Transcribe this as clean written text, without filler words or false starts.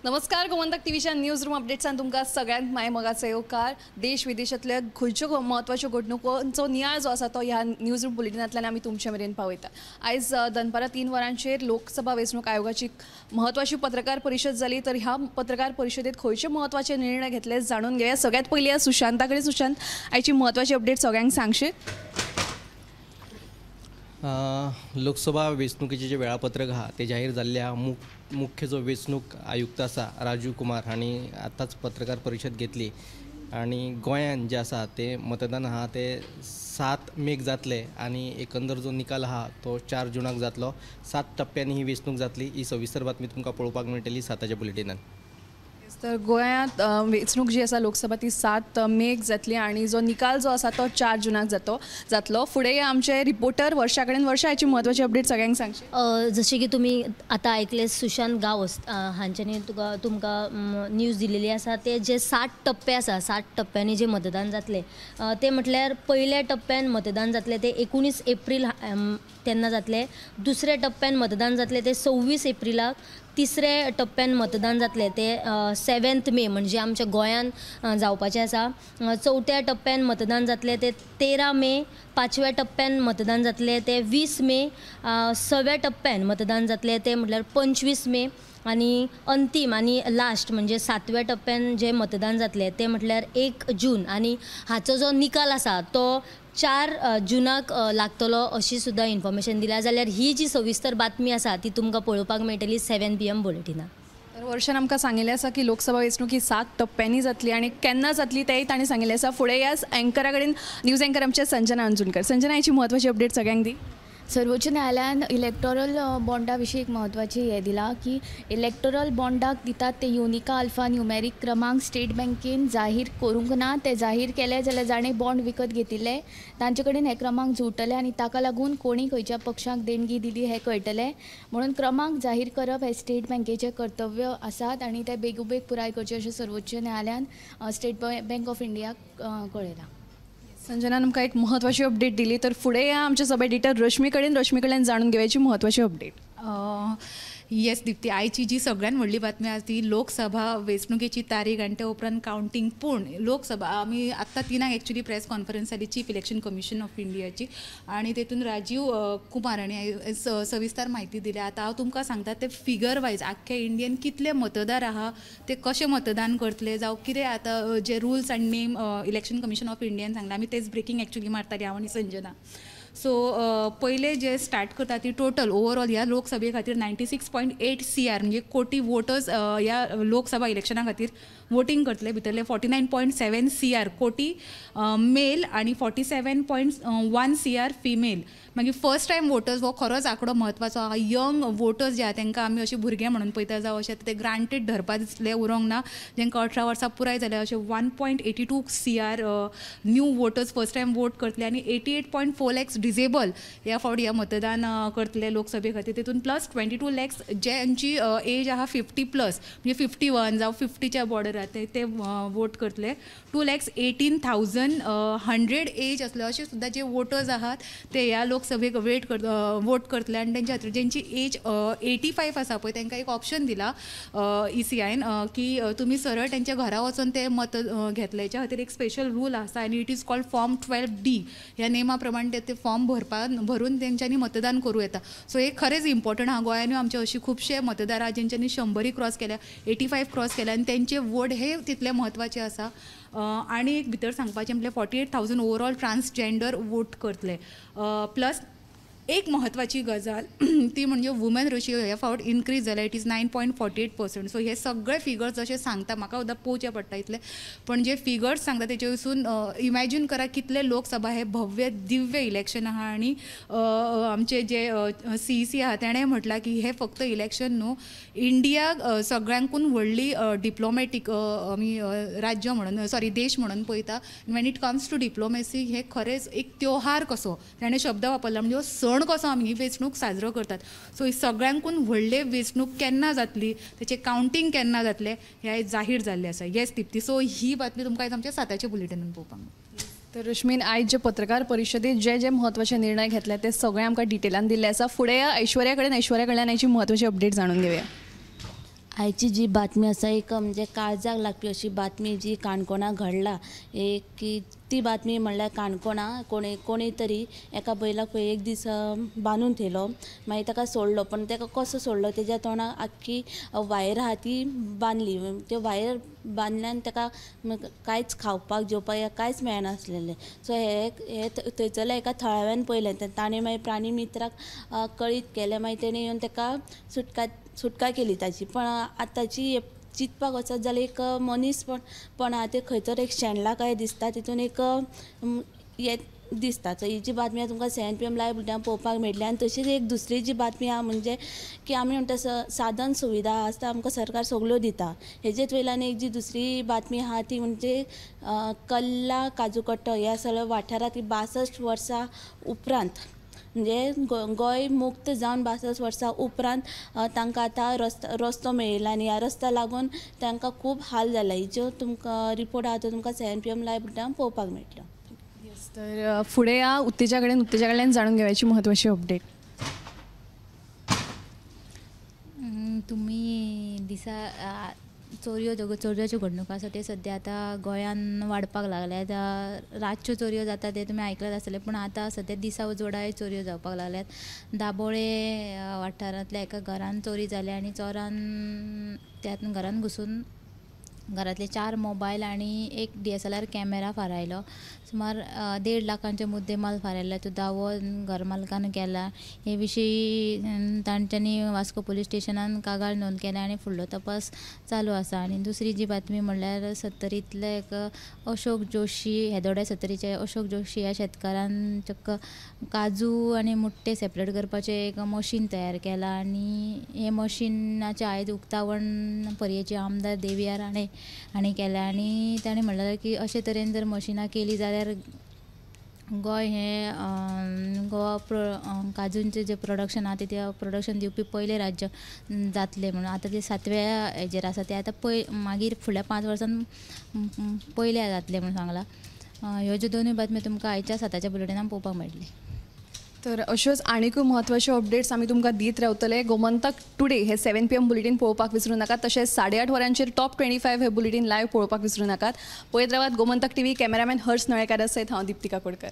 नमस्कार, गोमंतक टीव्हीच्या news room अपडेट्सान तुमकां सगळ्यांक माय मोगाचो येवकार। देश विदेशांतल्या खंयच्यो म्हत्वाच्यो घडणुकांचो नियाळ जो आसा तो ह्या न्यूज रूम बुलेटिनांतल्यान आमी तुमचे मेरेन पावयता। आयज दनपारां 3 वरांचेर लोकसभा वेंचणूक आयोगाची म्हत्वाची पत्रकार परिशद जाली। तर ह्या पत्रकार परिशदेत खंयचे म्हत्वाचे निर्णय घेतले जाणून घेवया। सगळ्यात पयलीं सुशांता कडेन। सुशांत, आयची म्हत्वाची अपडेट सगळ्यांक सांगशीत? लोकसभा वेंचणुकेचें जें वेळापत्रक आहा तें जाहीर जाल्लें आहा। मुख्य जो वेंचणूक आयुक्त आसा राजीव कुमार हांणी आतांच पत्रकार परिशद घेतली आनी गोंयांत जें आसा तें मतदान आहा तें 7 मेक जातलें आनी एकंदर जो निकाल आहा तो 4 जुनाक जातलो। 7 टप्प्यांनी ही वेंचणूक जातली। ही सविस्तर बातमी तुमकां पळोवपाक मेळटली 7च्या बुलेटिनान। तर गोंयांत वेंचणूक जी आसा लोकसभा ती 7 मेक जातली आनी जो निकाल जो आसा तो 4 जुनाक जातलो। फुडें आमचे रिपोर्टर वर्षा कडेन। वर्षा, हाची म्हत्वाची अपडेट सगळ्यांक सांगची। जशें की तुमी आतां आयकले सुशांत गांवस हांच्यांनी तुमकां न्यूज दिलेली आसा। ते जे 7 टप्पे आसा, 7 टप्प्यांनी जे मतदान जातलें ते म्हटल्यार पयल्या टप्प्यान मतदान जातलें ते 19 एप्रील तेन्ना जातलें। दुसऱ्या टप्प्यान मतदान जातलें ते 26 एप्रिलाक। तिसऱ्या टप्प्यान मतदान जातलें ते 7 मे म्हणजे आमच्या गोंयांत जावपाचें आसा। चवथ्या टप्प्यान मतदान जातलें ते 13 मे। पांचव्या टप्प्यान मतदान जातलें ते 20 मे। सव्या टप्प्यान मतदान जातलें ते म्हटल्यार 25 मे। आनी अंतीम आनी लास्ट म्हणजे 7व्या टप्प्यान जें मतदान जातलें तें म्हटल्यार 1 जून आनी हाचो जो निकाल आसा तो 4 जुनाक लागतलो अशी सुद्दां इन्फॉर्मेशन दिल्या। जाल्यार ही जी सविस्तर बातमी आसा ती तुमकां पळोवपाक मेळटली 7 PM बुलेटिनाक। तर वर्षान आमकां सांगिल्लें आसा की लोकसभा वेंचणूक ही 7 टप्प्यांनी जातली आनी केन्ना जातली तेंय तांणी सांगिल्लें आसा। फुडें ह्या एंकरा कडेन, न्यूज एंकर आमच्या संजना अंजुणकर। संजना, हाची म्हत्वाची अपडेट सगळ्यांक दी। सर्वोच्च न्यायालयान इलेक्टोरल बॉन्डा विशीं एक म्हत्वाची हें दिलां की इलेक्टोरल बॉन्डाक दितात ते युनिका अल्फा न्युमेरीक क्रमांक स्टेट बँकेन जाहीर करूंक ना। ते जाहीर केले जाल्यार जाणें बॉन्ड विकत घेतिल्ले तांचे कडेन हे क्रमांक जुळटले आनी ताका लागून कोणी खंयच्या पक्षाक देणगी दिली हें कळटलें। म्हणून क्रमांक जाहीर करप हें स्टेट बँकेचें कर्तव्य आसात आनी तें बेगोबेग पुराय करचें अशें सर्वोच्च न्यायालयान स्टेट बँक ऑफ इंडियाक कळयलां। संजनान आमकां एक म्हत्वाची अपडेट दिली। तर फुडें या आमचे सब एडिटर रश्मी कडेन। रश्मी कडल्यान जाणून घेवयाची म्हत्वाची अपडेट। येस दीप्ती, आयची जी सगळ्यात व्हडली बातमी आसा ती लोकसभा वेंचणुकेची तारीख आनी त्या उपरांत कावंटींग। पूण लोकसभा आमी आत्तां 3 एक्चुअली प्रेस कॉन्फरन्स जाली चीफ इलेक्शन कमिशन ऑफ इंडियाची आनी तेतून राजीव कुमार हांणी सविस्तर म्हायती दिल्या। आतां हांव तुमकां सांगता ते फिगर वायज आख्ख्या इंडियन कितले मतदार आहा, ते कशें मतदान करतले जावं कितें आतां जे रुल्स आनी नेम इलेक्शन कमिशन ऑफ इंडियान सांगला, आमी तेच ब्रेकींग एक्चुअली मारताली हांव आनी संजना। सो पयले जे स्टार्ट करता ती टोटल ओवरऑल ह्या लोकसभे खातीर 96.8 CR म्हणजे कोटी वोटर्स ह्या लोकसभा इलेक्शना खातीर वोटींग करतले। भितरले 49.7 CR कोटी मेल आनी 47.1 CR female. मागीर फर्स्ट टायम वोटर्स हो खरोच आंकडो म्हत्वाचो आहा। यंग वोटर्स जे आहा तांकां आमी अशे भुरगे म्हणून पळयता जावं अशें ते ग्रांटेड धरपा दिसले उरोंक ना। जांकां 18 वर्सां पुराय जाल्या अशे 1.82 CR new voters first time vote करतले आनी 88.4 लॅक्स डिजेबल ह्या फावट ह्या मतदान करतले लोकसभे खातीर। तितून प्लस 22 लॅक्स ज्यांची एज आहा 50 प्लस म्हणजे 51 जावं 50च्या बॉर्डर आहा ते वोट करतले। 2,18,100 एज आसले अशे सुद्दां जे वोटर्स आहात ते ह्या लोकसभेक वोट करतले। आनी तेंच्या खातीर जेंची एज 85 आसा पळय तांकां एक ऑप्शन दिला ECIन की तुमी सरळ तेंच्या घरा वचून ते मत घेतले। हेच्या खातीर एक स्पेशल रूल आसा आनी it is called form 12D। ह्या नेमा प्रमाण ते फॉर्म भरून तेंच्यांनी मतदान करूं येता। सो हे खरेंच इम्पॉर्टंट आहा। गोंयांनी आमचे अशी खुबशे मतदार आहा जेंच्यांनी 100 क्रॉस केल्या, 85 क्रॉस केल्या आनी तेंचे वोट हे तितले म्हत्वाचे आसा। आनी एक भितर सांगपाचें म्हटल्यार 48,000 ओवरऑल ट्रान्सजेंडर वोट करतले। प्लस एक म्हत्वाची गजाल ती म्हणजे वुमेन रेशियो ह्या फावट इनक्रीज जाला, it is 9.48%। सो हे सगळे फिगर्स जशे सांगता म्हाका सुद्दां पळोवचें पडटा इतले, पण जे फिगर्स सांगता तेचे वयसून इमॅजीन करा कितले लोकसभा हे भव्य दिव्य इलेक्शन आहा। आनी आमचे जे CEC आहा तेणें म्हटलां की हे फक्त इलेक्शन न्हू, इंडिया सगळ्यांकून व्हडली डिप्लोमॅटीक आमी राज्य म्हणून सॉरी देश म्हणून पळयता। When it comes to diplomacy हे खरेंच एक त्योहार कसो तेणें शब्द वापरला, म्हणजे सण कसो आमी ही वेंचणूक साजरो करतात। सो ही सगळ्यांकून व्हडली वेंचणूक केन्ना जातली, तेचें कावंटींग केन्ना जातलें हें जाहीर जाल्लें आसा। येस दीप्ती, सो ही बातमी तुमकां आयज आमच्या 7च्या बुलेटिनान पळोवपाक मेळटा। तर रश्मीन, आयज जे पत्रकार परिशदेत जे जे म्हत्वाचे निर्णय घेतले ते सगळे आमकां डिटेलान दिल्ले आसा। फुडें ऐश्वर्या कडेन, ऐश्वर्या कडल्यान आयची म्हत्वाची अपडेट जाणून घेवया। आयची जी बातमी आसा एक म्हणजे काळजाक लागपी अशी बातमी जी काणकोणा घडला एक की ती बातमी म्हणल्यार काणकोणा कोणी तरी एका बैलाक पळय एक दीस बांदून थेयलो, मागीर ताका सोडलो, पण ताका कसो सोडलो तेज्या तोंडाक आख्खी वायर आहा ती बांदली, त्यो वायर बांदल्यान ताका कांयच खावपाक जेवपाक कांयच मेळनासलेलें. सो हे थंयसरल्या एका थळाव्यान पळयलें, ताणें मागीर प्राणी मित्राक कळीत केलें, मागीर तेणें येवन ताका सुटका केली ताची. पण आतांची चिंतपाक वचत जाल्यार एक मनीसपण आहा तें खंय तर एक शेणलां काय दिसता, तितून एक हें दिसता. सो ही जी बातमी आहा तुमकां 7 PM live बुलेटिनान पळोवपाक मेळटली. आनी तशीच एक दुसरी जी बातमी आहा म्हणजे की आमी म्हणटा साधन सुविधा आसता आमकां सरकार सगल्यो दिता, हेजेच वयल्यान एक जी दुसरी बातमी आहा ती म्हणजे कल्ला काजूकट्टो ह्या सगळ्या वाठारांत 62 वर्सां उपरांत म्हणजे गोंय मुक्त जावन 62 वर्सां उपरांत तांकां आतां रस्तो मेळिल्लो आनी ह्या रस्त्या लागून तांकां खूब हाल जाला. हिच्यो तुमकां रिपोर्ट आहा तो तुमकां 7 PM live बुलेटिनान पळोवपाक मेळटलो. तर फुडें या उत्तेजा कडेन जाणून घेवपाची म्हत्वाची अपडेट. तुमी दिसा चोरयोच्यो घडणुको आसा त्यो सद्या आतां गोंयान वाडपाक लागल्यात. रातच्यो चोरयो जाता ते तुमी आयकलात आसतलें, पूण आतां सद्या दिसा उजवाडाय चोरयो जावपाक लागल्यात. दाबोळे वाठारांतल्या एका घरान चोरी जाल्या आनी चोरान त्या घरान घुसून घरांतले 4 मोबायल आनी एक DSLR camera फारायलो. सुमार 1.5 लाखांचे मुद्देमाल फारायला. तो दावो घर मालकान केला. हे विशीं तांच्यांनी वास्को पुलीस स्टेशनान कागाळ नोंद केल्या आनी फुडलो तपास चालू आसा. आनी दुसरी जी बातमी म्हणल्यार सत्तरींतले एक अशोक जोशी, हेदोड्या सत्तरीचे अशोक जोशी ह्या शेतकारान चक्क काजू आनी मुट्टे सेपरेट करपाचें एक मशीन तयार केलां आनी हे मशिनाचें आयज उक्तावण पर्येचे आमदार देविया राणे हांणी केलें. आनी ताणें म्हणलें की अशे तरेन जर मशिनां केली जाल्यार गोंय हें गोवा काजूंचें जें प्रोडक्शन आहा तें प्रोडक्शन दिवपी पयलें राज्य जातलें म्हणून. आतां तें 7व्या हेजेर आसा, तें आतां मागीर फुडल्या 5 वर्सां पयलें जातलें म्हणून सांगलां. ह्यो ज्यो दोनूय बातम्यो तुमकां आयच्या 7च्या बुलेटिनान पळोवपाक मेळटली. तर अश्योच आनीकूय म्हत्वाच्यो अपडेट्स आमी तुमकां दीत रावतले. गोमंतक टुडे हे 7 PM bulletin पळोवपाक विसरूं नाकात. तशेंच 8:30 वरांचेर टॉप 25 हे बुलेटीन लायव्ह पळोवपाक विसरूं नाकात. पळयत रावात गोमंतक टीव्ही. कॅमेरामॅन हर्ष नळेकार सयत हांव दीप्ती काकोडकर.